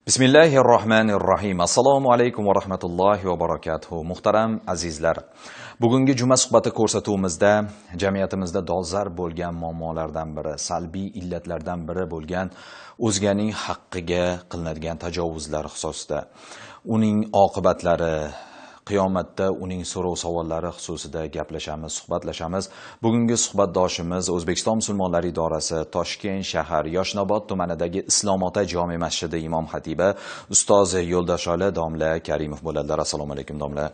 Bismillahirrohmanirrohim. Assalomu alaykum va rahmatullohi va barakatuh. Muhtaram azizlar, bugungi juma suhbati ko'rsatuvimizda jamiyatimizda dolzarb bo'lgan muammolardan biri, salbiy illatlardan biri bo'lgan o'zganing haqqiga qilinadigan tajovuzlar xususida, uning oqibatlari, qiyomatda uning so'rov savollari xususida gaplashamiz, suhbatlashamiz. Bugungi suhbatdoshimiz O'zbekiston musulmonlari idorasi Toshkent shahar Yoshnobod tumanidagi Islomota jome masjidi imom xatibi ustoz Yo'ldoshali domla Karimov bo'ladilar. Assalomu alaykum domla.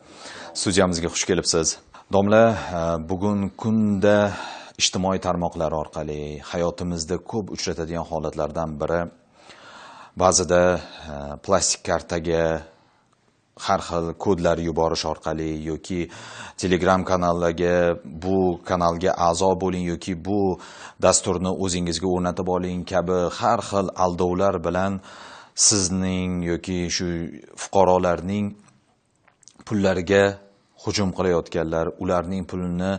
Studiyamizga xush kelibsiz. Domla, bugun kunda ijtimoiy tarmoqlar orqali hayotimizda ko'p uchratadigan holatlardan biri ba'zida plastik kartaga har xil kodlar yuborish orqali yoki Telegram kanallarga, bu kanalga a'zo bo'ling yoki bu dasturni o'zingizga o'rnatib oling kabi har xil aldovlar bilan sizning yoki shu fuqarolarning pullariga hujum qilayotganlar, ularning pulini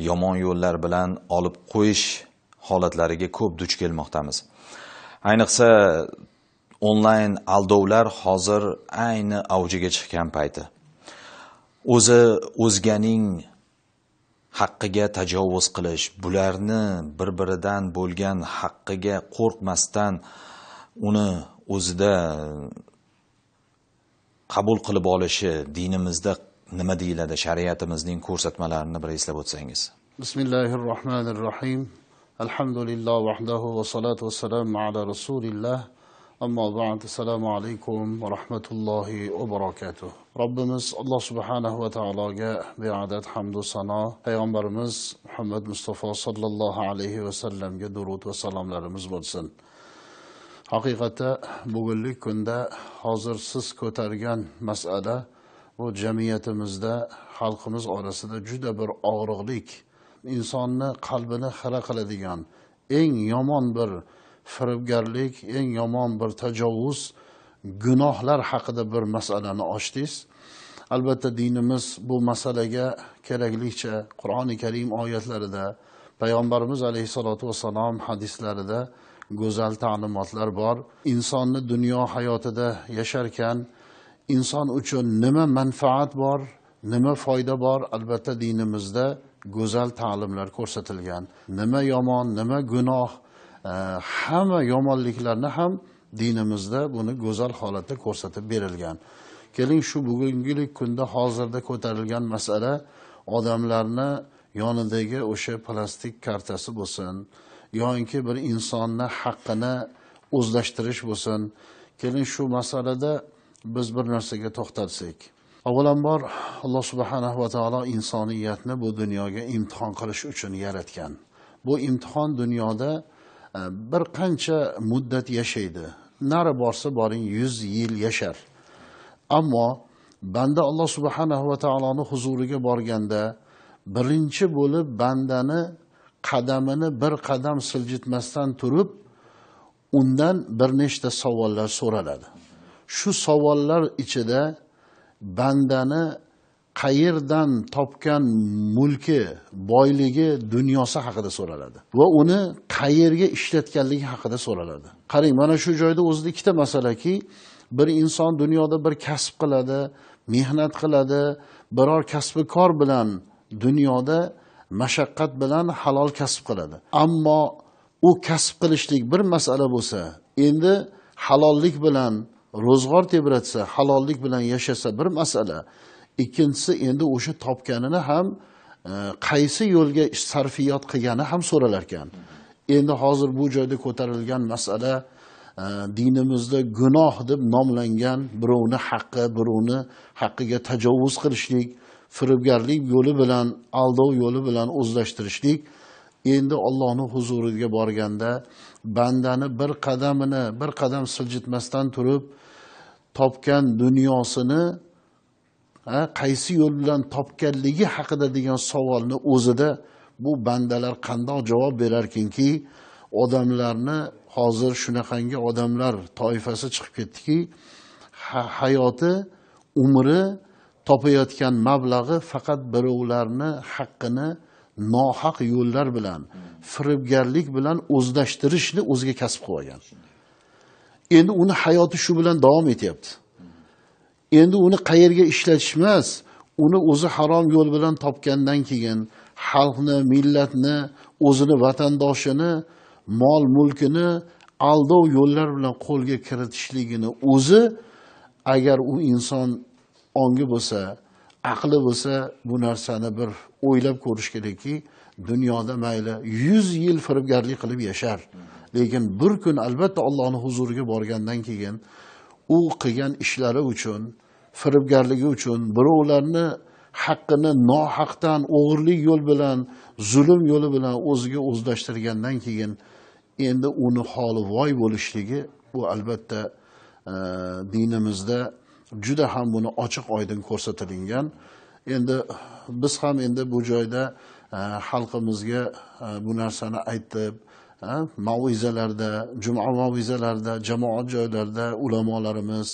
yomon yo'llar bilan olib qo'yish holatlariga ko'p duch kelmoqdamiz. Ayniqsa onlayn aldovlar hozir ayni avjiga chiqqan payti. O'zi o'zganing haqqiga tajovuz qilish, bularni bir-biridan bo'lgan haqqiga qo'rqmasdan uni o'zida qabul qilib olishi dinimizda nima deyiladi, shariatimizning ko'rsatmalarini bir eslab o'tsangiz. Bismillahirrohmanirrohim. Alhamdulillah vahdahu va salatu vassalamu ala rasulillah. Ammo ba'd, assalomu alaykum va rahmatullohi va barakatuh. Robbimiz Alloh subhanahu va taologa beadad hamd va sano, payg'ambarimiz Muhammad Mustafa sallallohu alayhi va sallamga durud va salomlarimiz bo'lsin. Haqiqatda bugungi kunda hozir siz ko'targan masala bu jamiyatimizda, xalqimiz orasida juda bir og'riqlik, insonni qalbini xira qiladigan eng yomon bir firibgarlik, eng yomon bir tajovuz, gunohlar haqida bir masalani ochdingiz. Albatta dinimiz bu masalaga keraklicha Qur'oni Karim oyatlarida, payg'ambarimiz alayhisolatu vassalom hadislarida go'zal ta'limotlar bor. Insonni dunyo hayotida yasharkan inson uchun nima manfaat bor, nima foyda bor, albatta dinimizda go'zal ta'limlar ko'rsatilgan. Nima yomon, nima gunoh, hamma yomonliklarni ham dinimizda buni go'zal holatda ko'rsatib berilgan. Keling, shu bugungilik kunda hozirda ko'tarilgan masala odamlarni yonidagi o'sha plastik kartasi bo'lsin yoki bir insonni haqqini o'zlashtirish bo'lsin. Keling, shu masalada biz bir narsaga to'xtalsak. Avvalambor Alloh subhanahu va taolo insoniyatni bu dunyoga imtihon qilish uchun yaratgan. Bu imtihon dunyoda bir qancha muddat yashaydi. Nari borsa boring 100 yil yashar. Ammo banda Alloh subhanahu va taoloning huzuriga borganda birinchi bo'lib bandani qadamini bir qadam siljitmasdan turib undan bir nechta savollar so'raladi. Shu savollar ichida bandani qayerdan topgan mulki, boyligi, dunyosi haqida so'raladi va uni qayerga ishlatganligi haqida so'raladi. Qarang, mana shu joyda o'zida ikkita masalaki, bir inson dunyoda bir kasb qiladi, mehnat qiladi, biror kasbi kor bilan dunyoda mashaqqat bilan halol kasb qiladi. Ammo u kasb qilishlik bir masala bo'lsa, endi halollik bilan ro'zg'or tebratsa, halollik bilan yashasa bir masala. Ikkinchisi endi o'sha topganini ham qaysi yo'lga sarfiyot qilgani ham so'ralar ekan. Endi hozir bu joyda ko'tarilgan masala dinimizda gunoh deb nomlangan birovni haqqi, birovni haqqiga tajovuz qilishlik, firibgarlik yo'li bilan, aldov yo'li bilan o'zlashtirishlik. Endi Allohning huzuriga borganda bandani bir qadamini bir qadam siljitmasdan turib topgan dunyosini qaysi yo'l bilan topganligi haqida degan savolni o'zida bu bandalar qandoq javob berarkinki, odamlarni hozir shunaqangi odamlar toifasi chiqib ketdiki, hayoti, umri, topayotgan mablag'i faqat birovlarni haqqini nohaq yo'llar bilan, firibgarlik bilan o'zlashtirishni o'ziga kasb qilib olgan. Endi uni hayoti shu bilan davom etyapti. Endi uni qayerga ishlatish emas, uni o'zi harom yo'l bilan topgandan keyin xalqni, millatni, o'zini vatandoshini, mol mulkini aldov yo'llar bilan qo'lga kiritishligini o'zi, agar u inson ongi bo'lsa, aqli bo'lsa, bu narsani bir o'ylab ko'rish kerakki, dunyoda mayli 100 yil firibgarlik qilib yashar, lekin bir kun albatta Allohning huzuriga borgandan keyin u qilgan ishlari uchun, firibgarligi uchun, birovlarni haqqini nohaqdan, o'g'irlik yo'l bilan, zulm yo'li bilan o'ziga o'zlashtirgandan keyin endi uni holi voy bo'lishligi, bu albatta dinimizda juda ham buni ochiq oydin ko'rsatilgan. Endi biz ham endi bu joyda xalqimizga bu narsani aytib, mauizalarda, juma mauizalarida, jamoat joylarida ulamolarimiz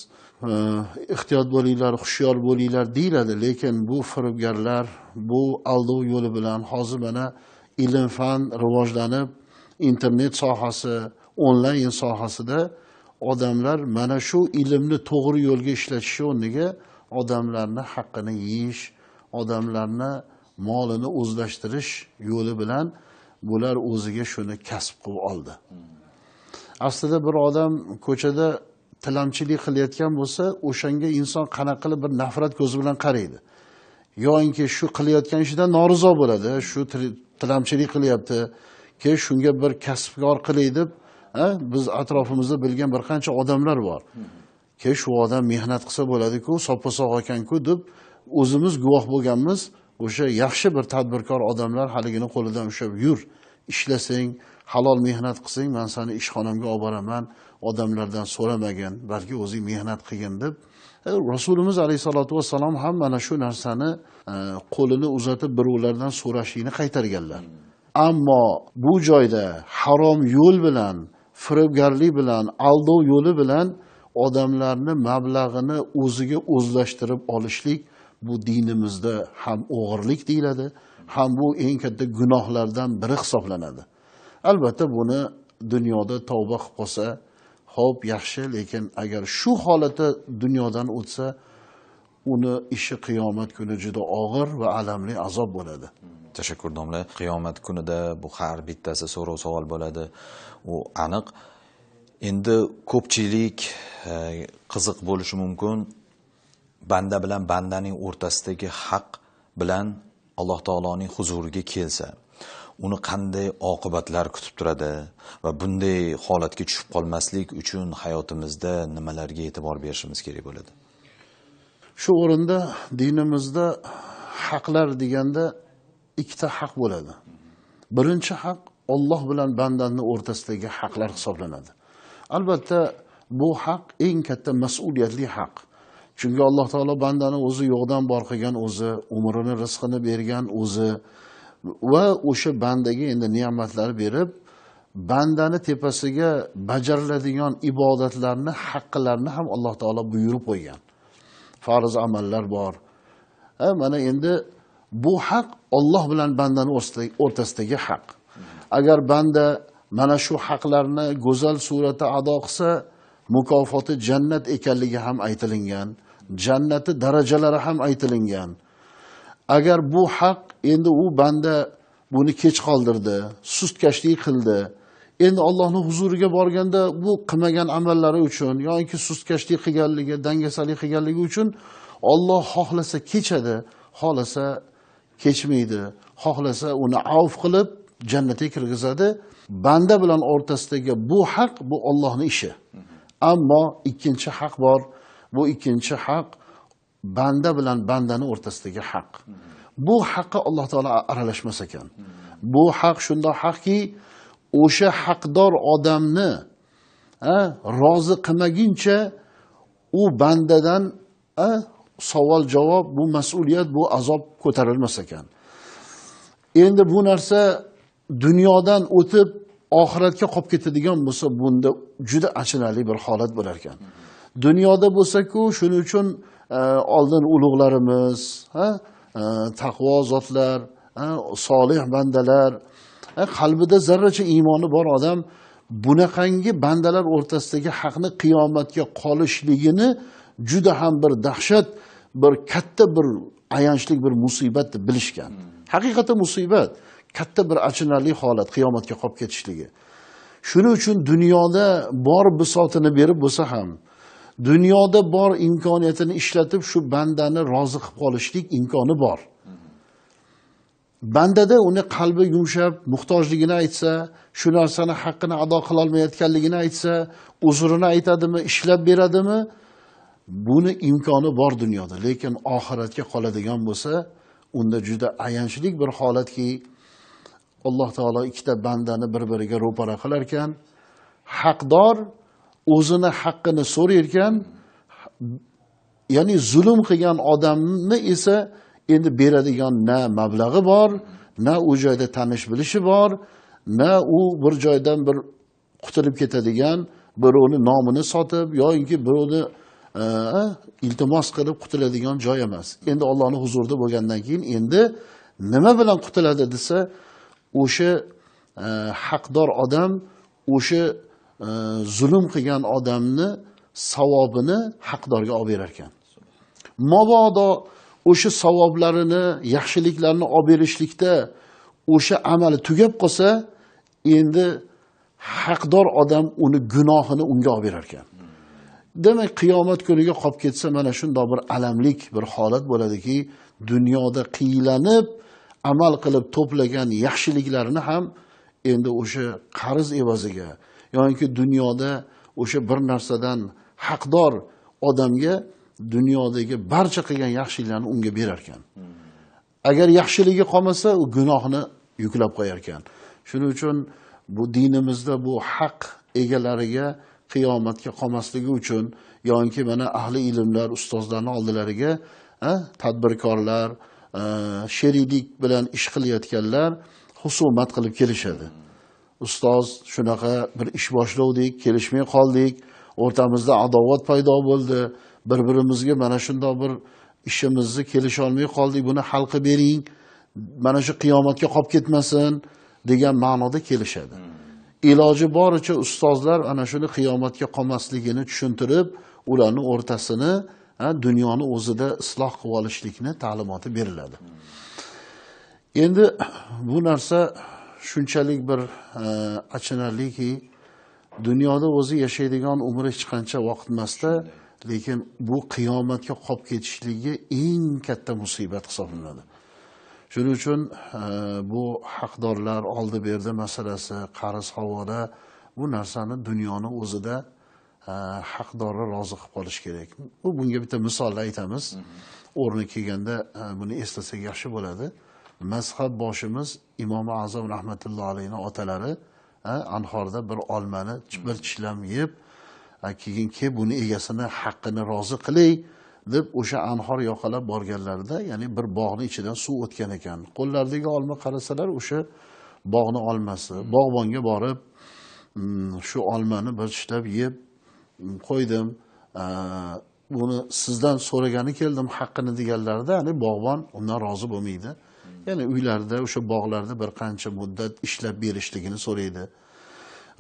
ehtiyot bo'linglar, hushyor bo'linglar deyiladi, lekin bu firibgarlar, bu aldov yo'li bilan hozir mana ilm fan rivojlanib, internet sohasi, onlayn sohasida odamlar mana shu ilmni to'g'ri yo'lga ishlatish o'rniga odamlarni haqqini yeyish, odamlarni molini o'zlashtirish yo'li bilan bular o'ziga shuni kasb qilib oldi. Aslida bir odam ko'chada tilamchilik qilayotgan bo'lsa, o'shanga inson qanaqa qilib bir nafrat ko'zi bilan qaraydi. Yoinki shu qilayotgan ishidan norizo bo'ladi, shu tilamchilik qilyapti, keyin shunga bir kasbkor qilay deb, biz atrofimizda bilgan bir qancha odamlar bor. Keyin shu odam mehnat qilsa bo'ladi-ku, soppa-sog' ekan-ku deb o'zimiz guvoh bo'lganmiz. O'sha yaxshi bir tadbirkor odamlar haligini qo'lidan ushlab yur, ishlasang, halol mehnat qilsang, men seni ishxonamga olib boraman, odamlardan so'ramagin, balki o'zing mehnat qilgin deb. Rasulimiz alayhisolatu vassalom ham mana shu narsani qo'lini uzatib birovlardan so'rashlikni qaytarganlar. Ammo bu joyda harom yo'l bilan, firibgarlik bilan, aldov yo'li bilan odamlarni mablag'ini o'ziga o'zlashtirib olishlik bu dinimizda ham o'g'irlik deyiladi, ham bu eng katta gunohlardan biri hisoblanadi. Albatta buni dunyoda tavba qilib qolsa, xo'p, yaxshi, lekin agar shu holatda dunyodan o'tsa, uni ishi qiyomat kuni juda og'ir va alamli azob bo'ladi. Tashakkur domla. Qiyomat kunida bu har bittasi so'rov savol bo'ladi, u aniq. Endi ko'pchilik qiziq bo'lishi mumkin. Banda bilan bandaning o'rtasidagi haq bilan Alloh taoloning huzuriga kelsa, uni qanday oqibatlar kutib turadi va bunday holatga tushib qolmaslik uchun hayotimizda nimalarga e'tibor berishimiz kerak bo'ladi? Shu o'rinda dinimizda haqlar deganda ikkita haq bo'ladi. Birinchi haq Alloh bilan bandaning o'rtasidagi haqlar hisoblanadi. Albatta bu haq eng katta mas'uliyatli haq. Chunki Alloh taolo bandani o'zi yo'qdan bor qilgan, o'zi umrini, rizqini bergan, o'zi va o'sha bandaga endi ne'matlar berib, bandani tepasiga bajariladigan ibodatlarni, haqqlarni ham Alloh taolo buyurib qo'ygan. Farz amallar bor. Mana endi bu haq Alloh bilan bandani o'rtasidagi haq. Agar banda mana shu haqlarni go'zal suratda ado qilsa, mukofoti jannat ekanligi ham aytilingan, jannati darajalari ham aytilingan. Agar bu haq endi u banda buni kech qoldirdi, sustkashlik qildi, endi Allohning huzuriga borganda bu qilmagan amallari uchun yoki sustkashlik qilganligi, dangasalik qilganligi uchun Alloh xohlasa kechadi, xohlasa kechmaydi, xohlasa uni avf qilib jannatga kirgizadi. Banda bilan o'rtasidagi bu haq bu Allohning ishi. Ammo ikkinchi haq bor. Bu ikkinchi haq banda bilan bandaning o'rtasidagi haq. Bu haqqa Alloh taolo aralashmas ekan. Bu haq shunday haqki, o'sha haqdor odamni rozi qilmaguncha u bandadan savol javob, bu mas'uliyat, bu azob ko'tarilmas ekan. Endi bu narsa dunyodan o'tib oxiratga qolib ketadigan bo'lsa, bunda juda achinarli bir holat bo'lar ekan. Dunyoda bo'lsa-ku, shuning uchun oldin ulug'larimiz, taqvo zotlar, solih bandalar, qalbida zarracha iymoni bor odam Bunaqangi bandalar o'rtasidagi haqni qiyomatga qolishligini juda ham bir dahshat, bir katta bir ayanchlik, bir musibat deb bilishgan. Haqiqatan musibat, katta bir achinarli holat qiyomatga qolib ketishligi. Shuning uchun dunyoda bor bisotini berib bo'lsa ham, dunyoda bor imkoniyatini ishlatib shu bandani rozi qilib qolishlik imkoni bor. Bandada uni qalbi yumshab, muhtojligini aytsa, shu narsani haqqini ado qila olmayotganligini aytsa, uzrini aytadimi, ishlab beradimi? Buni imkoni bor dunyoda, lekin oxiratga qoladigan bo'lsa, unda juda ayanchli bir holatki, Alloh taolo ikkita bandani bir-biriga ro'para qilar ekan, haqdor o'zini haqqini so'rar ekan, ya'ni zulm qilgan odamni esa endi beradigan na mablag'i bor, na u joyda tanish bilishi bor, na u bir joydan bir qutulib ketadigan, birovni nomini sotib yoki birovni iltimos qilib qutuladigan joy emas. Endi Allohning huzurida bo'lgandan keyin endi nima bilan qutuladi desa, o'sha haqdor odam o'sha zulm qilgan odamni savobini haqdorga olib berar ekan. Mabodo o'sha savoblarini, yaxshiliklarni olib berishlikda o'sha amali tugab qolsa, endi haqdor odam uni gunohini unga olib berar ekan. Demak, qiyomat kuniga qolib ketsa, mana shunday bir alamlik bir holat bo'ladiki, dunyoda qiylanib amal qilib to'plagan yaxshiliklarini ham endi o'sha qarz evaziga yoki dunyoda o'sha bir narsadan haqdor odamga dunyodagi barcha qilgan yaxshiliklarni unga berar ekan. Agar yaxshiligi qolmasa, u gunohni yuklab qo'yar ekan. Shuning uchun bu dinimizda bu haq egalariga qiyomatga qolmasligi uchun yoki mana ahli ilmlar, ustozlarning oldilariga tadbirkorlar, sheriklik bilan ish qilayotganlar husumat qilib kelishadi. Ustoz, shunaqa bir ish boshlovdik, kelishmay qoldik, o'rtamizda adovat paydo bo'ldi, bir-birimizga mana shunday bir ishimizni kelisha olmay qoldik, buni hal qilib bering, mana shu qiyomatga qolib ketmasin degan ma'noda kelishadi. Iloji boricha ustozlar ana shuni qiyomatga qolmasligini tushuntirib, ularning o'rtasini dunyoni o'zida isloh qilib olishlikni ta'limoti beriladi. Endi bu narsa shunchalik bir achinarliki, dunyoda o'zi yashaydigan umri hech qancha vaqt emasda, lekin bu qiyomatga qolib ketishligi eng katta musibat hisoblanadi. Shuning uchun bu haqdorlar oldi berdi masalasi, qarz havola, bu narsani dunyoni o'zida haqdorni rozi qilib qolish kerak. Bu bunga bitta misol aytamiz. O'rni kelganda buni eslasak yaxshi bo'ladi. Mazhab boshimiz Imom Azam rahmatullohi alayhi otalari anhorda bir olmani bir tishlam yeb, keyin kelib buni egasini haqqini rozi qilay deb o'sha anhor yoqalab borganlarida, ya'ni bir bog'ning ichidan suv o'tgan ekan. Qo'llaridagi olma qarasalar o'sha bog'ni olmasi. Bog'bonga borib shu olmani bir tishlab yeb qo'ydim. Buni sizdan so'ragani keldim haqqini deganlarida, ya'ni bog'bon undan rozi bo'lmaydi. Ya'ni uylarda o'sha bog'larda bir qancha muddat ishlab berishligini so'raydi.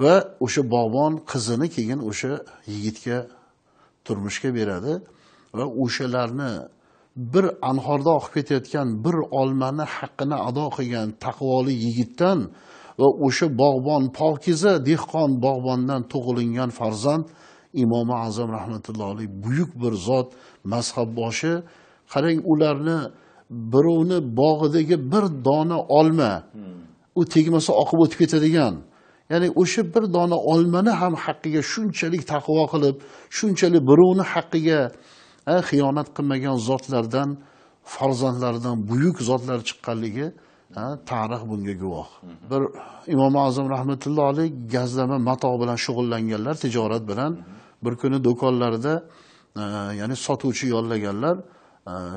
Va o'sha bog'bon qizini keyin o'sha yigitga turmushga beradi va o'shalarni bir anhorda oqib ketayotgan bir olmani haqqini ado qilgan taqvoli yigitdan va o'sha bog'bon pokiza dehqon bog'bondan tug'ilingan farzand Imom Azam rahmatullohi alayhi buyuk bir zot, mazhab boshi. Qarang, ularni birovni bog'idagi bir dona olma u tegmasa oqib o'tib ketadigan, ya'ni o'sha bir dona olmani ham haqqiga shunchalik taqvo qilib, shunchalik birovni haqqiga xiyonat qilmagan zotlardan, farzandlaridan buyuk zotlar chiqqanligi tarix bunga guvoh. Bir Imom Azam rahmatullohi alayhi gazlama mato bilan shug'ullanganlar, tijorat bilan. Bir kuni do'konlarida, ya'ni sotuvchi yollaganlar,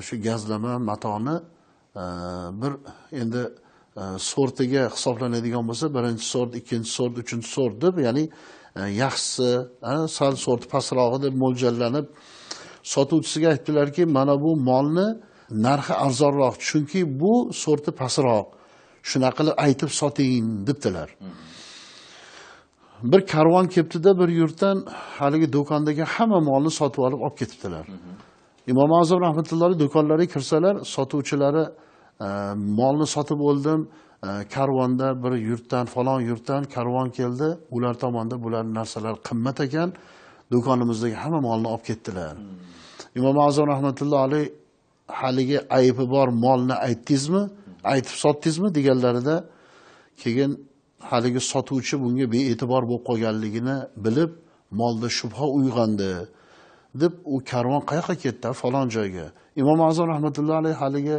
shu gazlama matoni bir endi sortiga hisoblanadigan bo'lsa, birinchi sort, ikkinchi sort, uchinchi sort deb, ya'ni yaxshisi, sal sorti pastrog'i deb mo'ljallanib sotuvchisiga aytdilarki, mana bu molni narxi arzonroq, chunki bu sorti pastroq, shunaqa qilib aytib soting debdilar. Bir karvon kelibdida bir yurtdan haligi do'kondagi hamma molni sotib olib olib ketibdilar. Imom Azam rahmatullohi alayhi do'konlariga kirsalar, sotuvchilari molni sotib oldim, karvonda bir yurtdan falon yurtdan karvon keldi, ular tomonda bular narsalar qimmat ekan, do'konimizdagi hamma molni olib ketdilar. Imom Azam rahmatullohi alayhi haligi aybi bor molni aytdingizmi, aytib sotdingizmi deganlarida keyin haligi sotuvchi bunga bee'tibor bo'lib qolganligini bilib, molda shubha uyg'ondi deb u karvon qayoqqa ketdi, falon joyga. Imom Azam rahmatullohi alayhi haligi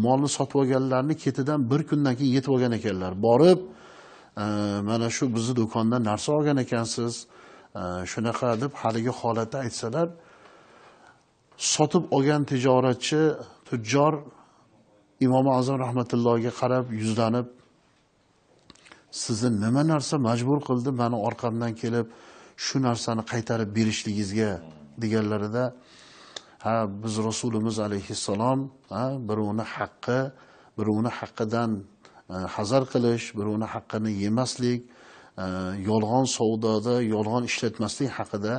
molni sotib olganlarni ketidan bir kundan keyin yetib olgan ekanlar. Borib, mana shu bizni do'kondan narsa olgan ekansiz, shunaqa deb haligi holatda aytsalar, sotib olgan tijoratchi, tujjor Imom Azam rahmatullohiga qarab yuzlanib, sizni nima narsa majbur qildi meni orqamdan kelib shu narsani qaytarib berishligingizga deganlarida, ha, biz Rasulimiz alayhissalom, ha, birovni haqqi, birovni haqqidan hazar qilish, birovni haqqini yemaslik, yolg'on savdoda yolg'on ishlatmaslik haqida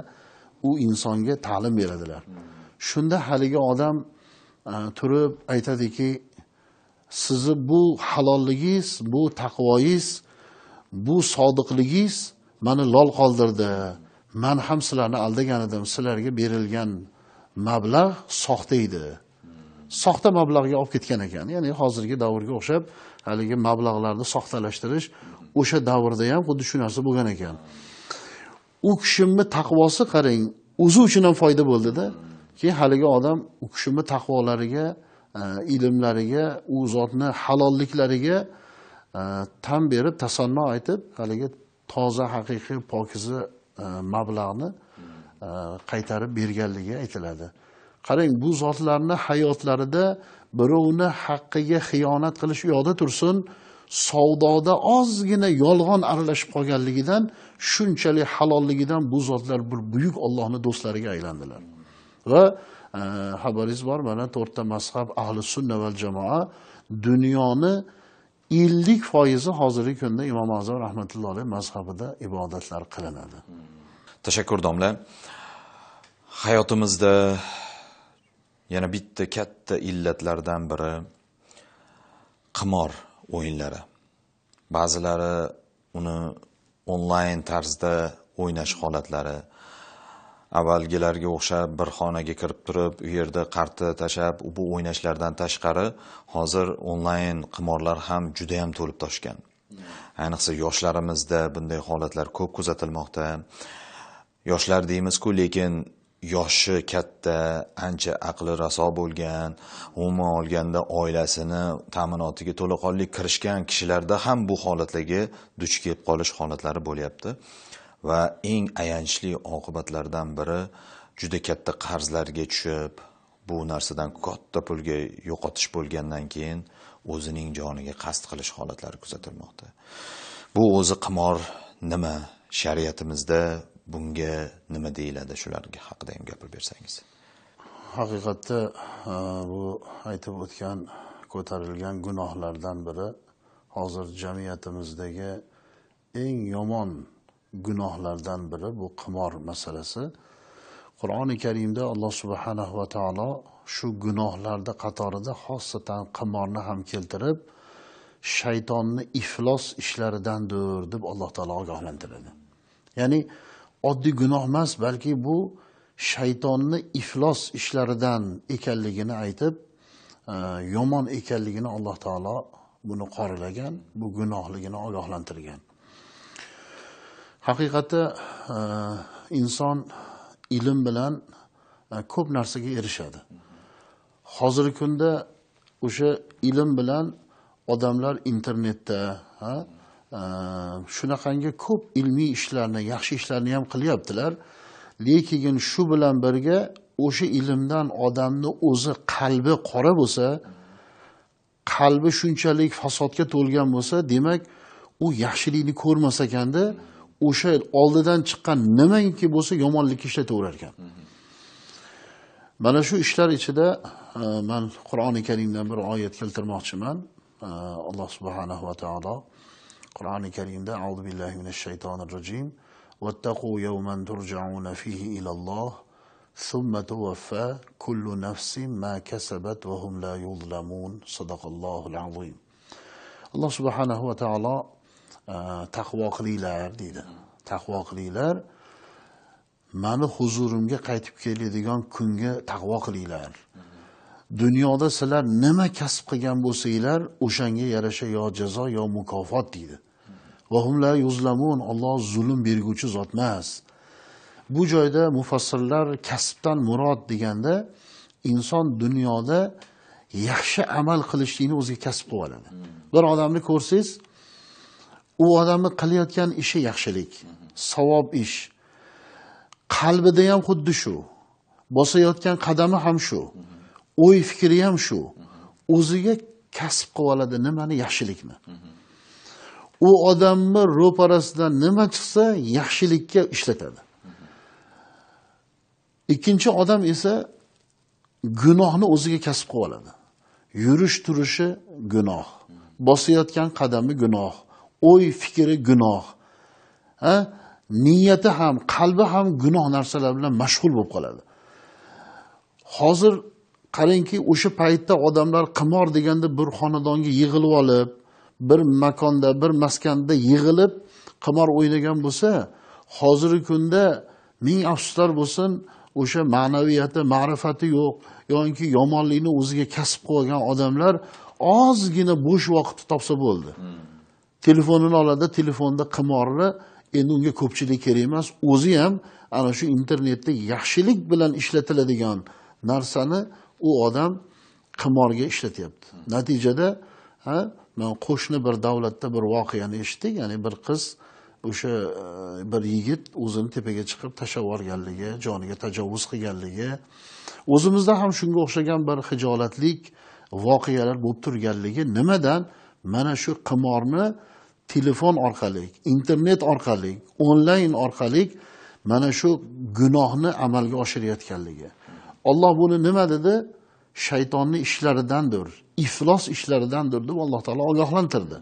u insonga ta'lim beradilar. Shunda haligi odam turib aytadiki, sizni bu halolligingiz, bu taqvoyingiz, bu sodiqligingiz meni lol qoldirdi. Men ham sizlarni aldagan edim. Sizlarga berilgan mablag' soxta edi. Soxta mablag'ga olib ketgan ekan. Ya'ni hozirgi davrga o'xshab haligi mablag'larni soxtalashtirish o'sha davrda ham xuddi shu narsa bo'lgan ekan. U kishimni taqvosi qarang, o'zi uchun ham foyda bo'ldi-da. Keyin haligi odam u kishimni taqvolariga, ilmlariga, u zotni halolliklariga tan berib, tasanno aytib, haligi toza, haqiqiy, pokiza mablag'ni qaytarib berganligi aytiladi. Qarang, bu zotlarni hayotlarida birovni haqqiga xiyonat qilish u yoqda tursin, savdoda ozgina yolg'on aralashib qolganligidan, shunchalik halolligidan bu zotlar bir buyuk Allohning do'stlariga aylandilar. Va xabaringiz bor, mana to'rtta mazhab ahli sunna val jamoa dunyoni 50% hozirgi kunda Imom Azam rahmatullohi alayhi mazhabida ibodatlar qilinadi. Tashakkur domla. Hayotimizda yana bitta katta illatlardan biri qimor o'yinlari. Ba'zilari uni onlayn tarzda o'ynash holatlari, avvalgilarga o'xshab bir xonaga kirib turib, u yerda qarta tashab, bu o'ynashlardan tashqari hozir onlayn qimorlar ham juda ham to'lib toshgan. Ayniqsa yoshlarimizda bunday holatlar ko'p kuzatilmoqda. Yoshlar deymiz-ku, lekin yoshi katta, ancha aqli raso bo'lgan, umuman olganda oilasini ta'minotiga to'laqonli kirishgan kishilarda ham bu holatlarga duch kelib qolish holatlari bo'lyapti. Va eng ayanchli oqibatlardan biri juda katta qarzlarga tushib, bu narsadan katta pulga yo'qotish bo'lgandan keyin o'zining joniga qasd qilish holatlari kuzatilmoqda. Bu o'zi qimor nima? Shariatimizda bunga nima deyiladi? Shularga haqida ham gapirib bersangiz. Haqiqatda bu aytib o'tgan, ko'tarilgan gunohlardan biri hozir jamiyatimizdagi eng yomon gunohlardan biri bu qimor masalasi. Qur'oni Karimda Alloh subhanahu va taolo shu gunohlarda qatorida xosatan qimorni ham keltirib, shaytonni iflos ishlaridandir deb Alloh taolo ogohlantiradi. Ya'ni oddiy gunoh emas, balki bu shaytonni iflos ishlaridan ekanligini aytib, yomon ekanligini Alloh taolo buni qoralagan, bu gunohligini ogohlantirgan. Haqiqatda inson ilm bilan ko'p narsaga erishadi. Hozirgi kunda o'sha ilm bilan odamlar internetda, shunaqangi ko'p ilmiy ishlarni, yaxshi ishlarni ham qilyaptilar. Lekin shu bilan birga o'sha ilmdan odamni o'zi qalbi qora bo'lsa, qalbi shunchalik fasodga to'lgan bo'lsa, demak u yaxshilikni ko'rmas ekanda, o'sha oldidan chiqqan nimaiki bo'lsa yomonlikka ishlataverar ekan. Mana shu ishlar ichida men Qur'oni Karimdan bir oyat keltirmoqchiman. Alloh subhanahu va taolo Qur'oni Karimda auzu billahi minash shaytonir rojim vattaqu yawman turja'una fihi ilalloh thumma tuwaffa kullu nafsin ma kasabat va hum la yuzlamun. Sadaqallohul azim. Alloh subhanahu va taolo taqvo qilinglar deydi. Taqvo qilinglar. Mani huzurimga qaytib keladigan kunga taqvo qilinglar. Dunyoda sizlar nima kasb qilgan bo'lsanglar, o'shanga yarasha yo jazo yo mukofot deydi. Va hum la yuzlamun. Alloh zulm berguvchi zot emas. Bu joyda mufassirlar kasbdan murod deganda inson dunyoda yaxshi amal qilishlikni o'ziga kasb qilib oladi. Bir odamni ko'rsangiz, u odamni qilayotgan ishi yaxshilik, savob ish. Qalbida ham xuddi shu, bosayotgan qadami ham shu, o'y fikri ham shu. O'ziga kasb qilib oladi nimani? Yaxshilikni. U odamni ro'parasidan nima chiqsa, yaxshilikka ishlatadi. Ikkinchi odam esa gunohni o'ziga kasb qilib oladi. Yurish turishi gunoh, bosayotgan qadami gunoh, o'y fikri gunoh. Ha? Niyati ham, qalbi ham gunoh narsalar bilan mashg'ul bo'lib qoladi. Hozir qarangki, o'sha paytda odamlar qimor deganda bir xonadonga yig'ilib olib, bir makonda, bir maskanda yig'ilib qimor o'ynagan bo'lsa, hozirgi kunda ming afsuslar bo'lsin, o'sha ma'naviyati, ma'rifati yo'q yoki yomonlikni o'ziga kasb qilgan odamlar ozgina bo'sh vaqtni topsa bo'ldi. Telefonini oladi, telefonda qimorni, endi unga ko'pchilik kerak emas, o'zi ham ana shu internetda yaxshilik bilan ishlatiladigan narsani u odam qimorga ishlatyapti. Natijada, ha, men qo'shni bir davlatda bir voqeani eshitdik, ya'ni bir qiz o'sha bir yigit o'zini tepaga chiqib tashlab yuborganligi, joniga tajovuz qilganligi, o'zimizda ham shunga o'xshagan bir hijolatlik voqealar bo'lib turganligi nimadan? Mana shu qimorni telefon orqali, internet orqali, onlayn orqali mana shu gunohni amalga oshirayotganligi. Alloh buni nima dedi? Shaytonning ishlaridandir, iflos ishlaridandir deb Alloh taolo ogohlantirdi.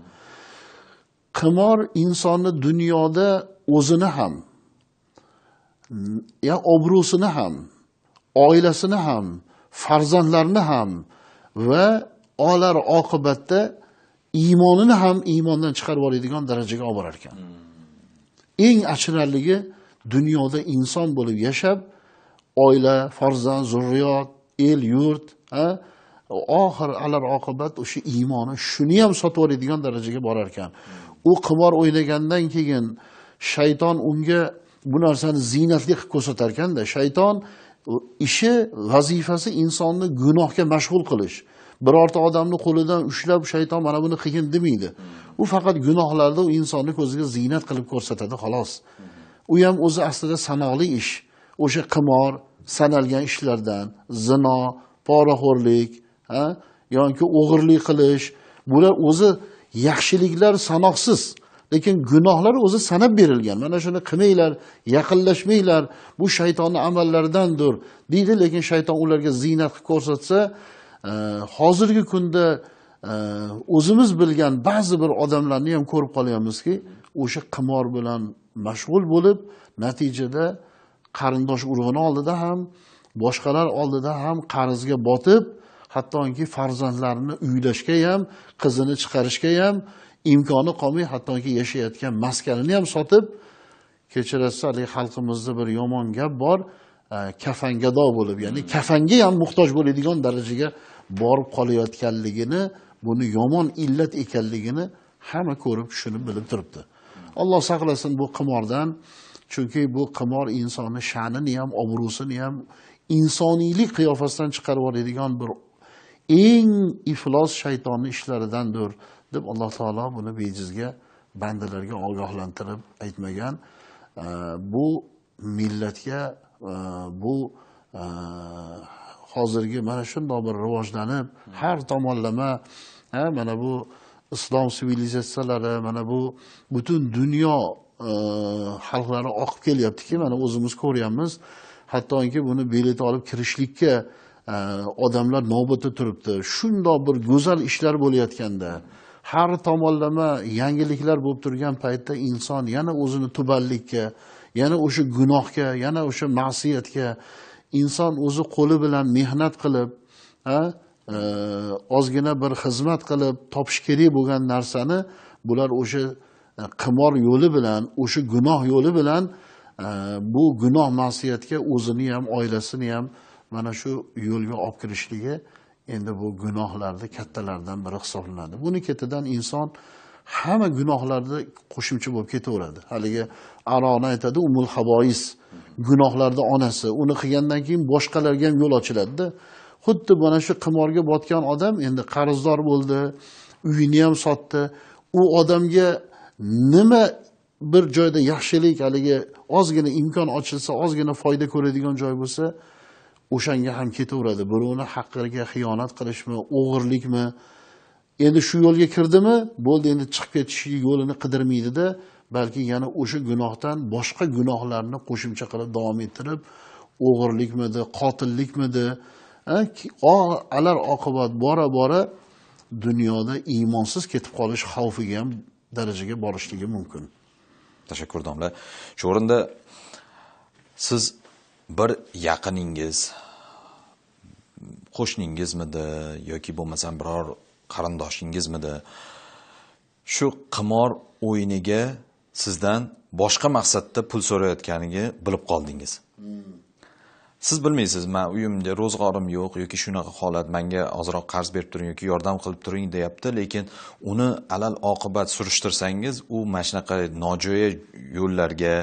Qimor insonni dunyoda o'zini ham, ya obro'sini ham, oilasini ham, farzandlarini ham va olar oqibatda iymonini ham iymondan chiqarib yuboradigan darajaga olib borar ekan. Eng achinarligi dunyoda inson bo'lib yashab, oila, farzand, zurriyot, el, yurt, ha, oxir alar oqibat o'sha iymoni shuni ham sotib yuboradigan darajaga borar ekan. U qimor o'ynagandan keyin shayton unga bu narsani ziynatli qilib ko'rsatar ekanda, shayton ishi, vazifasi insonni gunohga mashg'ul qilish. Birorta odamni qo'lidan ushlab shayton mana buni qilgin demaydi. U faqat gunohlarni u insonni ko'ziga ziynat qilib ko'rsatadi, xolos. U ham o'zi aslida sanoqli ish. O'sha qimor sanalgan ishlardan, zino, poraxo'rlik, ha, yoki o'g'irlik qilish, bular o'zi yaxshiliklar sanoqsiz, lekin gunohlar o'zi sanab berilgan. Mana shuni qilmanglar, yaqinlashmanglar, bu shaytonning amallaridandir deydi, lekin shayton ularga ziynat qilib ko'rsatsa, hozirgi kunda o'zimiz bilgan ba'zi bir odamlarni ham ko'rib qolyapmizki, o'sha qimor bilan mashg'ul bo'lib, natijada qarindosh urug'ini oldida ham, boshqalar oldida ham qarzga botib, hattoki farzandlarini uylashga ham, qizini chiqarishga ham imkoni qolmay, hattoki yashayotgan maskanini ham sotib, kechirasiz, haligi xalqimizda bir yomon gap bor, kafangado bo'lib, ya'ni kafanga ham muhtoj bo'ladigan darajaga borib qolayotganligini, buni yomon illat ekanligini hamma ko'rib, tushunib, bilib turibdi. Alloh saqlasin bu qimordan, chunki bu qimor insonni sha'nini ham, obro'sini ham, insoniylik qiyofasidan chiqarib yuboradigan bir eng iflos shaytonning ishlaridandir deb Alloh taolo buni bejizga bandalarga ogohlantirib aytmagan. Bu millatga, bu hozirgi mana shunday bir rivojlanib, har tomonlama, mana bu islom sivilizatsiyalari, mana bu butun dunyo xalqlari oqib kelyaptiki, mana o'zimiz ko'ryapmiz. Hattoki buni bilet olib kirishlikka odamlar navbatda turibdi. Shundoq bir go'zal ishlar bo'layotganda, Har tomonlama yangiliklar bo'lib turgan paytda inson yana o'zini tubanlikka, yana o'sha gunohga, yana o'sha ma'siyatga, inson o'zi qo'li bilan mehnat qilib, ozgina bir xizmat qilib topish kerak bo'lgan narsani bular o'sha qimor yo'li bilan, o'sha gunoh yo'li bilan bu gunoh ma'siyatga o'zini ham, oilasini ham mana shu yo'lga olib kirishligi endi bu gunohlarni kattalardan biri hisoblanadi. Buni ketidan inson hamma gunohlarda qo'shimcha bo'lib ketaveradi. Haligi aroni aytadi, umul habois, gunohlarda onasi. Uni qilgandan keyin boshqalarga ham yo'l ochiladi-da. Xuddi mana shu qimorga botgan odam endi qarzdor bo'ldi, uyini ham sotdi. U odamga nima bir joyda yaxshilik, haligi ozgina imkon ochilsa, ozgina foyda ko'radigan joy bo'lsa, o'shanga ham ketaveradi. Birovni haqqiga xiyonat qilishmi, o'g'irlikmi? Endi shu yo'lga kirdimi, bo'ldi, endi chiqib ketish yo'lini qidirmaydi-da, balki yana o'sha gunohdan boshqa gunohlarni qo'shimcha qilib davom ettirib, o'g'irlikmidi, qotillikmidi, alar oqibat bora-bora dunyoda iymonsiz ketib qolish xavfiga ham darajaga borishligi mumkin. Tashakkur domla. Shu o'rinda siz bir yaqiningiz, qo'shningizmidi yoki bo'lmasam biror qarindoshingizmidi shu qimor o'yiniga sizdan boshqa maqsadda pul so'rayotganiga bilib qoldingiz. Siz bilmaysiz, men uyimda ro'zg'orim yo'q yoki shunaqa holat, menga ozroq qarz berib turing yoki yordam qilib turing deyapti, lekin uni alal oqibat surishtirsangiz, u mana shunaqa nojo'ya yo'llarga,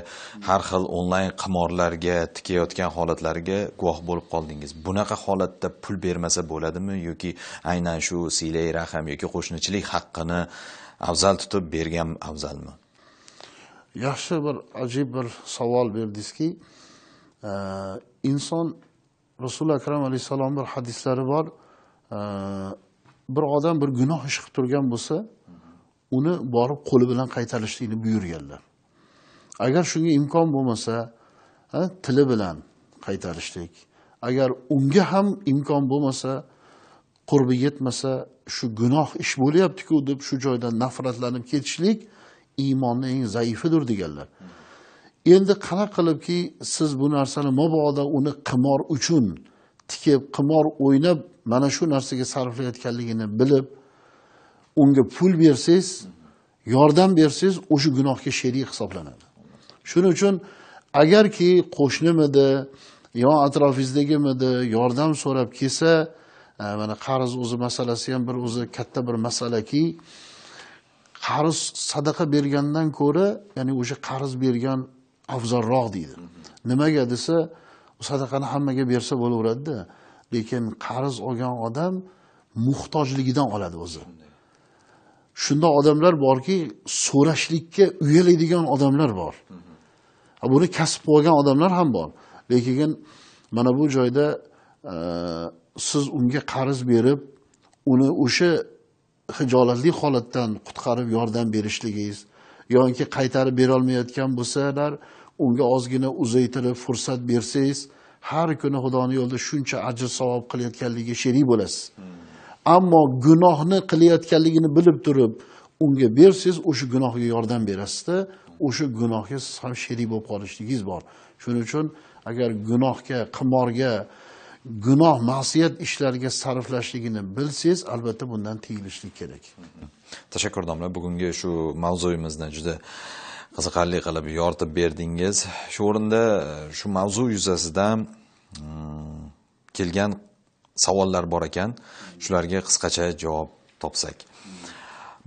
har xil onlayn qimorlarga tikayotgan holatlarga guvoh bo'lib qoldingiz. Bunaqa holatda pul bermasa bo'ladimi yoki aynan shu silai rahm yoki qo'shnichilik haqqini afzal tutib bergan afzalmi? Yaxshi bir ajib bir savol berdingizki, inson Rasul Akram alayhissalom bir hadislari bor. Bir odam bir gunoh ish qilib turgan bo'lsa, uni borib qo'li bilan qaytarishlikni buyurganlar. Agar shunga imkon bo'lmasa, tili bilan qaytarishlik. Agar unga ham imkon bo'lmasa, qurbi yetmasa, shu gunoh ish bo'lyapti-ku deb shu joydan nafratlanib ketishlik iymonning eng zaifidir deganlar. Endi qanaqa qilibki siz bu narsani mabodo uni qimor uchun tikib, qimor o'ynab mana shu narsaga sarflayotganligini bilib, unga pul bersangiz, yordam bersangiz, o'sha gunohga sherik hisoblanadi. Shuning uchun agarki qo'shnimidi, yo atrofingizdagimidi yordam so'rab kelsa, mana qarz o'zi masalasi ham bir o'zi katta bir masalaki, qarz sadaqa bergandan ko'ra, ya'ni o'sha qarz bergan afzalroq deydi. Nimaga desa, sadaqani hammaga bersa bo'laveradi-da, lekin qarz olgan odam muhtojligidan oladi o'zi. Shunda odamlar borki, so'rashlikka uyaladigan odamlar bor. Buni kasb qilgan odamlar ham bor. Lekin mana bu joyda siz unga qarz berib, uni o'sha hijolatli holatdan qutqarib yordam berishligingiz yoki qaytarib bera olmayotgan bo'lsalar, unga ozgina uzaytirib fursat bersangiz, har kuni Xudoning yo'lida shuncha ajr savob qilayotganligiga sherik bo'lasiz. Ammo gunohni qilayotganligini bilib turib, unga bersangiz, o'sha gunohga yordam berasizda, o'sha gunohga siz ham sherik bo'lib qolishligingiz bor. Shuning uchun agar gunohga, qimorga, gunoh ma'siyat ishlariga sarflashligini bilsangiz, albatta bundan tiyilishlik kerak. Tashakkur domla, bugungi shu mavzuyimizni juda qiziqarli qilib yoritib berdingiz. Shu o'rinda shu mavzu yuzasidan kelgan savollar bor ekan, shularga qisqacha javob topsak.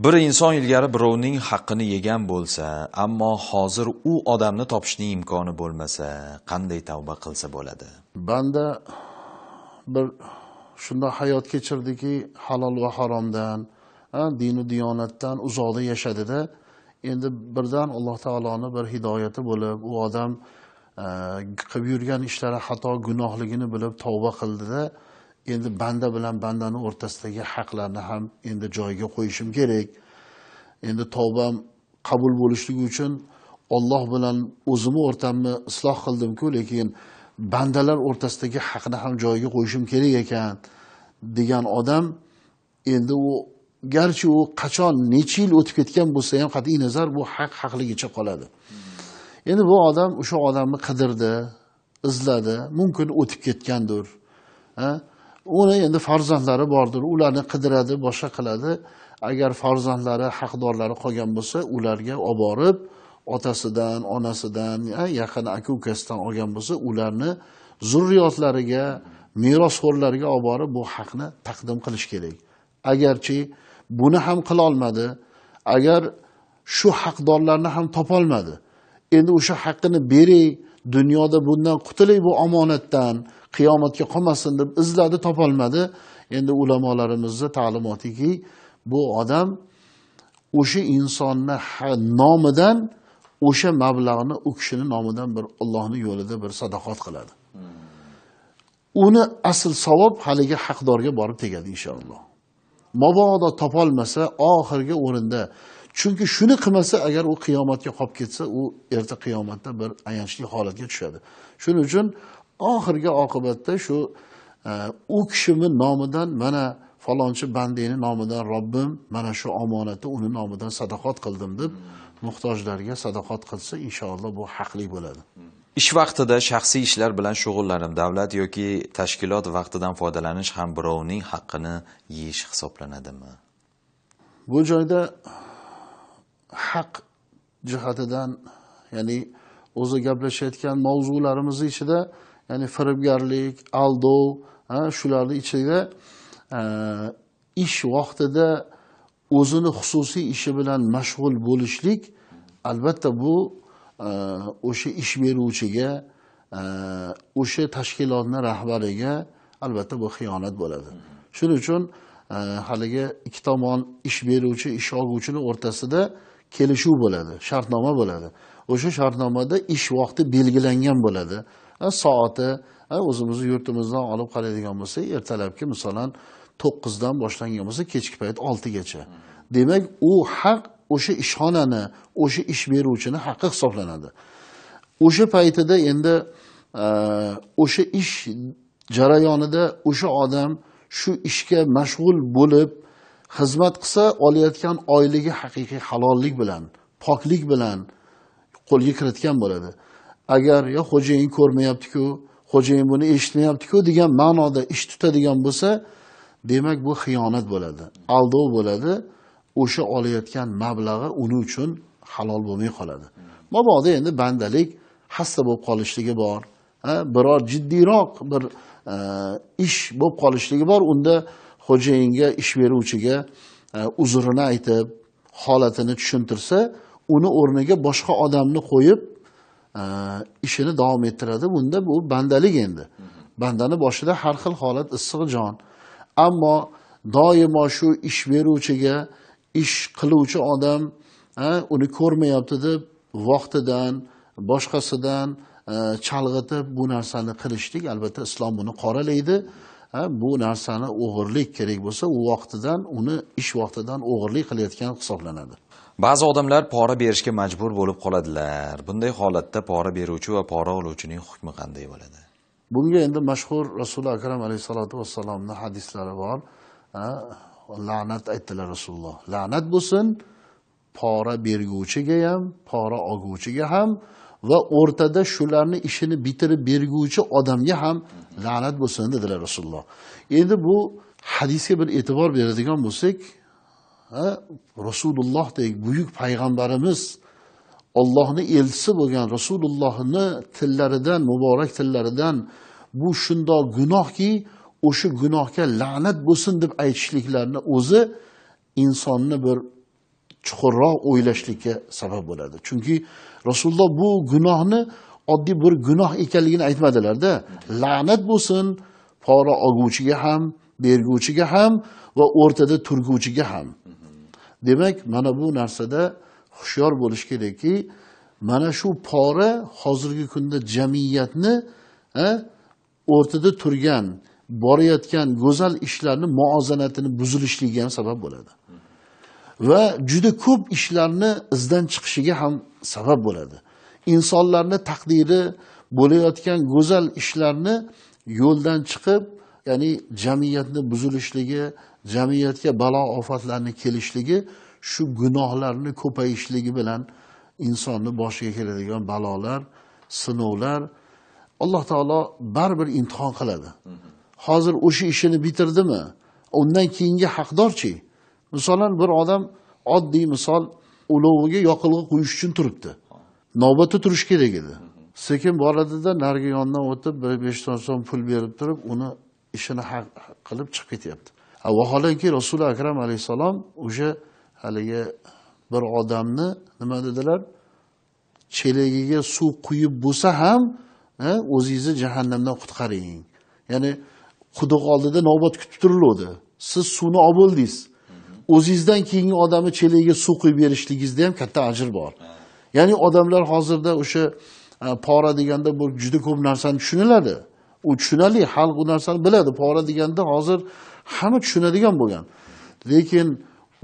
Bir inson ilgari birovning haqqini yegan bo'lsa, ammo hozir u odamni topishning imkoni bo'lmasa, qanday tavba qilsa bo'ladi? Banda bir shunda hayot kechirdiki, halol va haromdan, dinu diyonatdan uzoqda yashadida. Endi birdan Alloh taoloning bir hidoyati bo'lib, u odam qilib yurgan ishlari xato gunohligini bilib tavba qildida. Endi banda bilan bandaning o'rtasidagi haqlarni ham endi joyiga qo'yishim kerak. Endi tavbam qabul bo'lishligi uchun Alloh bilan o'zimni o'rtamni isloh qildim-ku, lekin bandalar o'rtasidagi haqni ham joyiga qo'yishim kerak ekan degan odam endi u Garchi u qachon necha yil o'tib ketgan bo'lsa ham qat'iy nazar bu haq haqligicha qoladi. Endi bu odam o'sha odamni qidirdi, izladi, mumkin o'tib ketgandir. Uni endi farzandlari bordir, ularni qidiradi, boshqa qiladi. Agar farzandlari, haqdorlari qolgan bo'lsa, ularga olib borib, otasidan, onasidan, yaqin aka-ukasidan olgan bo'lsa, ularni zurriyotlariga, merosxo'rlarga olib borib bu haqni taqdim qilish kerak. Agarchi buni ham qila olmadi, agar shu haqdorlarni ham topolmadi, endi o'sha haqqini beray, dunyoda bundan qutulay, bu omonatdan, qiyomatga qolmasin deb izladi, topolmadi. Endi ulamolarimizni ta'limotiki, bu odam o'sha insonni nomidan o'sha mablag'ni u kishini nomidan bir Allohning yo'lida bir sadaqat qiladi. Uni asl savob haligi haqdorga borib tegadi inshaalloh. Mabodo topolmasa oxirgi o'rinda, chunki shuni qilmasa agar u qiyomatga qolib ketsa, u erta qiyomatda bir ayanchli holatga tushadi. Shuning uchun oxirgi oqibatda shu u kishining nomidan mana falonchi bandeni nomidan Robbim mana shu omonatni uni nomidan sadaqat qildim deb muhtojlarga sadaqat qilsa inshaalloh bu haqli bo'ladi. Ish vaqtida shaxsiy ishlar bilan shug'ullanib, davlat yoki tashkilot vaqtidan foydalanish ham birovning haqqini yeyish hisoblanadimi? Bu joyda haq jihatidan, ya'ni o'zi gaplashayotgan mavzularimiz ichida, ya'ni firibgarlik, aldov, shularning ichida ish vaqtida o'zini xususiy ishi bilan mashg'ul bo'lishlik albatta bu o'sha ish beruvchiga, o'sha tashkilotning rahbariga albatta bu xiyonat bo'ladi. Shuning uchun haligi ikki tomon, ish beruvchi, ish oluvchining o'rtasida kelishuv bo'ladi, shartnoma bo'ladi. O'sha shartnomada ish vaqti belgilangan bo'ladi. Soati o'zimizni yurtimizdan olib qaraydigan bo'lsak, ertalabki masalan 9 dan boshlangan bo'lsa, kechki payt 6 gacha. Demak, u haq o'sha ishxonani, o'sha ish beruvchini haqqi hisoblanadi. O'sha paytida endi o'sha ish jarayonida o'sha odam shu ishga mashg'ul bo'lib xizmat qilsa, olayotgan oyligi haqiqiy halollik bilan, poklik bilan qo'lga kiritgan bo'ladi. Agar yo xo'jayin ko'rmayapti-ku, xo'jayin buni eshitmayapti-ku degan ma'noda ish tutadigan bo'lsa, demak bu xiyonat bo'ladi, aldov bo'ladi. O'sha olayotgan mablag'i uning uchun halol bo'lmay qoladi. Mabodo endi bandalik xasta bo'lib qolishligi bor, biror jiddiyroq bir ish bo'lib qolishligi bor. Unda xo'jayinga, ish beruvchiga uzrini aytib, holatini tushuntirsa, uni o'rniga boshqa odamni qo'yib ishini davom ettiradi. Bunda bu bandalik endi. Bandani boshida har xil holat, issiq jon. Ammo doimo shu ish beruvchiga, ish qiluvchi odam uni ko'rmayapti deb vaqtidan, boshqasidan chalg'itib bu narsani qilishlik, albatta islom buni qoralaydi. Bu narsani o'g'irlik kerak bo'lsa, u vaqtidan, uni ish vaqtidan o'g'irlik qilayotgan hisoblanadi. Ba'zi odamlar pora berishga majbur bo'lib qoladilar. Bunday holatda pora beruvchi va pora oluvchining hukmi qanday bo'ladi? Bunga endi mashhur Rasuli Akram alayhisolatu vassalomning hadislari bor. La'nat aytdilar Rasululloh. La'nat bo'lsin pora berguvchiga ham, pora olguvchiga ham va o'rtada shularni ishini bitirib berguvchi odamga ham la'nat bo'lsin dedilar Rasululloh. Endi bu hadisga bir e'tibor beradigan bo'lsak, Rasulullohdek buyuk payg'ambarimiz, Allohning elchisi bo'lgan Rasulullohning tillaridan, muborak tillaridan bu shundoq gunohki, o'sha gunohga la'nat bo'lsin deb aytishliklarini o'zi insonni bir chuqurroq o'ylashlikka sabab bo'ladi. Chunki Rasululloh bu gunohni oddiy bir gunoh ekanligini aytmadilar-da. La'nat bo'lsin pora olguvchiga ham, berguvchiga ham va o'rtada turguvchiga ham. Demak, mana bu narsada hushyor bo'lish kerakki, mana shu pora hozirgi kunda jamiyatni o'rtada turgan, borayotgan go'zal ishlarni muozanatini buzilishligiga ham sabab bo'ladi. Va juda ko'p ishlarni izdan chiqishiga ham sabab bo'ladi. Insonlarning taqdiri bo'layotgan go'zal ishlarni yo'ldan chiqib, ya'ni jamiyatni buzilishligi, Jamiyatga balo ofatlarni kelishligi shu gunohlarni ko'payishligi bilan insonni boshiga keladigan balolar, sinovlar Alloh taolo baribir imtihon qiladi. Hozir o'sha ishini bitirdimi? Undan keyingi haqdorchi? Masalan, bir odam oddiy misol uloviga yoqilg'i quyish uchun turibdi. Navbatda turish kerak edi. Sekin boradida narigi yondan o'tib 5 so'm pul berib turib, uni ishini haq qilib chiqib ketyapti. Vaholanki Rasuli Akram alayhisalom o'sha haligi bir odamni nima dedilar? Chelagiga suv quyib bo'lsa ham o'zingizni jahannamdan qutqaring. Ya'ni quduq oldida navbat kutib turiladi. Siz suvni olib bo'ldingiz. O'zingizdan keyingi odamni chelagiga suv quyib berishligingizda ham katta ajr bor. Ya'ni odamlar hozirda o'sha pora deganda bu juda ko'p narsani tushuniladi. U tushunarli, xalq bu narsani biladi. Pora deganda hozir hamma tushunadigan bo'lgan. Lekin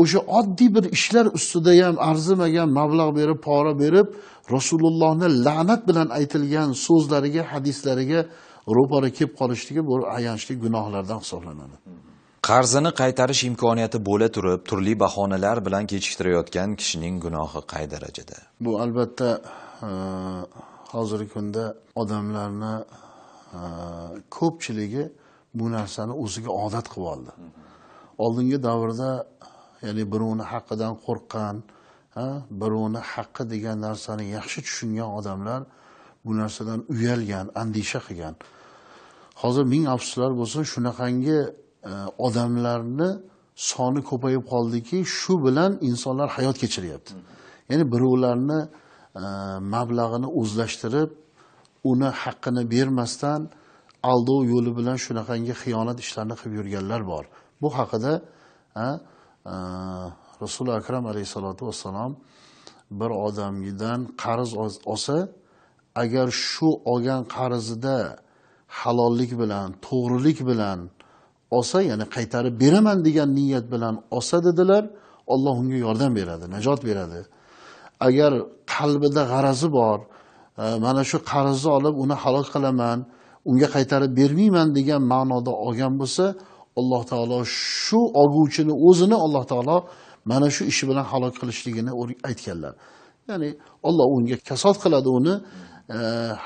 o'sha oddiy bir ishlar ustida ham arzimagan mablag' berib, pora berib, Rasulullohni la'nat bilan aytilgan so'zlariga, hadislariga ro'para kelib qolishligi bu ayanchli gunohlardan hisoblanadi. Qarzini qaytarish imkoniyati bo'la turib, turli bahonalar bilan kechiktirayotgan kishining gunohi qay darajada? Bu albatta hozirgi kunda odamlarni ko'pchiligi bu narsani o'ziga odat qilib oldi. Oldingi davrda, ya'ni birovni haqqidan qo'rqqan, birovni haqqi degan narsani yaxshi tushungan odamlar bu narsadan uyalgan, andisha qilgan. Hozir ming afsuslar bo'lsin, shunaqangi odamlarni soni ko'payib qoldiki, shu bilan insonlar hayot kechiryapti. Ya'ni birovlarni mablag'ini o'zlashtirib, uni haqqini bermasdan aldov yo'li bilan shunaqangi xiyonat ishlarini qilib yurganlar bor. Bu haqida Rasuli Akram alayhisolatu vassalom bir odamdan qarz olsa, agar shu olgan qarzida halollik bilan, to'g'rilik bilan olsa, ya'ni qaytarib beraman degan niyat bilan olsa dedilar, Alloh unga yordam beradi, najot beradi. Agar qalbida g'arazi bor, mana shu qarzni olib uni halok qilaman, unga qaytarib bermayman degan ma'noda olgan bo'lsa, Alloh taolo shu olguvchini o'zini Alloh taolo mana shu ishi bilan halok qilishligini aytganlar. Ya'ni Alloh unga kasod qiladi uni,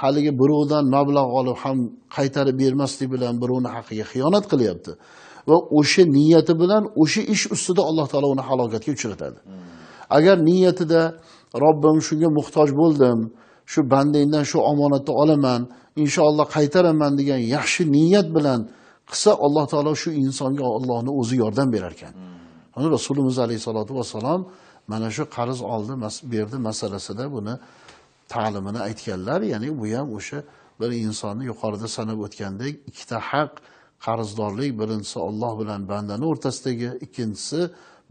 haligi birovdan mablag' olib ham qaytarib bermaslik bilan birovning haqqiga xiyonat qilyapti va o'sha niyati bilan o'sha ish ustida Alloh taolo uni halokatga uchratadi. Agar niyatida Robbim shunga muhtoj bo'ldim, shu bandangdan shu omonatni olaman, inshaalloh qaytaraman degan yaxshi niyat bilan qilsa, Alloh taolo shu insonga Allohning o'zi yordam berar ekan. Mana Rasulimiz alayhisolatu vassalom mana shu qarz oldi, berdi masalasida buni ta'limini aytganlar. Ya'ni bu ham o'sha bir insonni yuqorida sanab o'tgandek ikkita haq qarzdorlik, birinchisi Alloh bilan bandani o'rtasidagi, ikkinchisi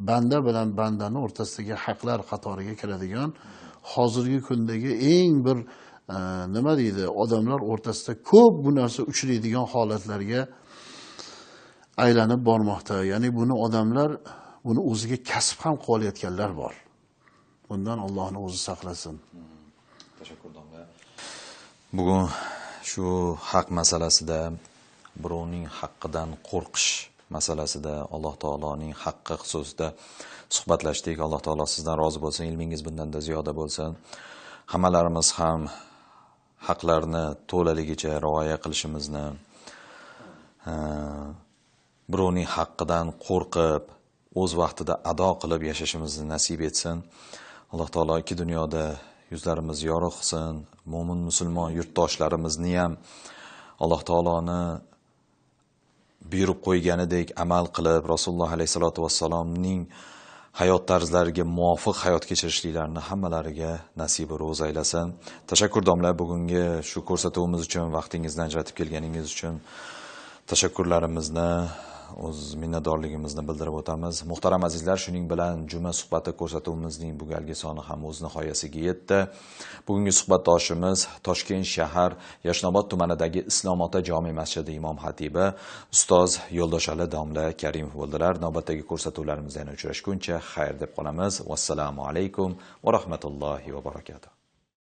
banda bilan bandani o'rtasidagi haqlar qatoriga kiradigan hozirgi kundagi eng bir nima deydi, odamlar o'rtasida ko'p bu narsa uchraydigan holatlarga aylanib bormoqda. Ya'ni buni odamlar buni o'ziga kasb ham qilib olayotganlar bor. Bundan Allohning o'zi saqlasin. Tashakkur domla. Bugun shu haq masalasida, birovning haqqidan qo'rqish masalasida, Alloh taoloning haqqi xususida suhbatlashdik. Alloh taolo sizdan rozi bo'lsin, ilmingiz bundan-da ziyoda bo'lsin. Hammalarimiz ham haqlarni to'laligicha rioya qilishimizni, birovning haqqidan qo'rqib, o'z vaqtida ado qilib yashashimizni nasib etsin. Alloh taolo ikki dunyoda yuzlarimiz yorug' qilsin. Mo'min musulmon yurtdoshlarimizni ham Alloh taoloni buyurib qo'yganidek amal qilib, Rasululloh alayhisolatu vassalomning hayot tarzlariga muvofiq hayot kechirishliklarini hammalariga nasib ro'z aylasin. Tashakkur domla, bugungi shu ko'rsatuvimiz uchun vaqtingizni ajratib kelganingiz uchun tashakkurlarimizni, o'z minnatdorligimizni bildirib o'tamiz. Muhtaram azizlar, shuning bilan juma suhbati ko'rsatuvimizning bu galgi soni ham o'z nihoyasiga yetdi. Bugungi suhbatdoshimiz Toshkent shahar Yashnobod tumanidagi Islom ota jome masjidi imom xatibi ustoz Yo'ldoshali domla Karimov bo'ldilar. Navbatdagi ko'rsatuvlarimizda yana uchrashguncha xayr deb qolamiz. Vassalomu alaykum va rahmatullohi va barakatuh.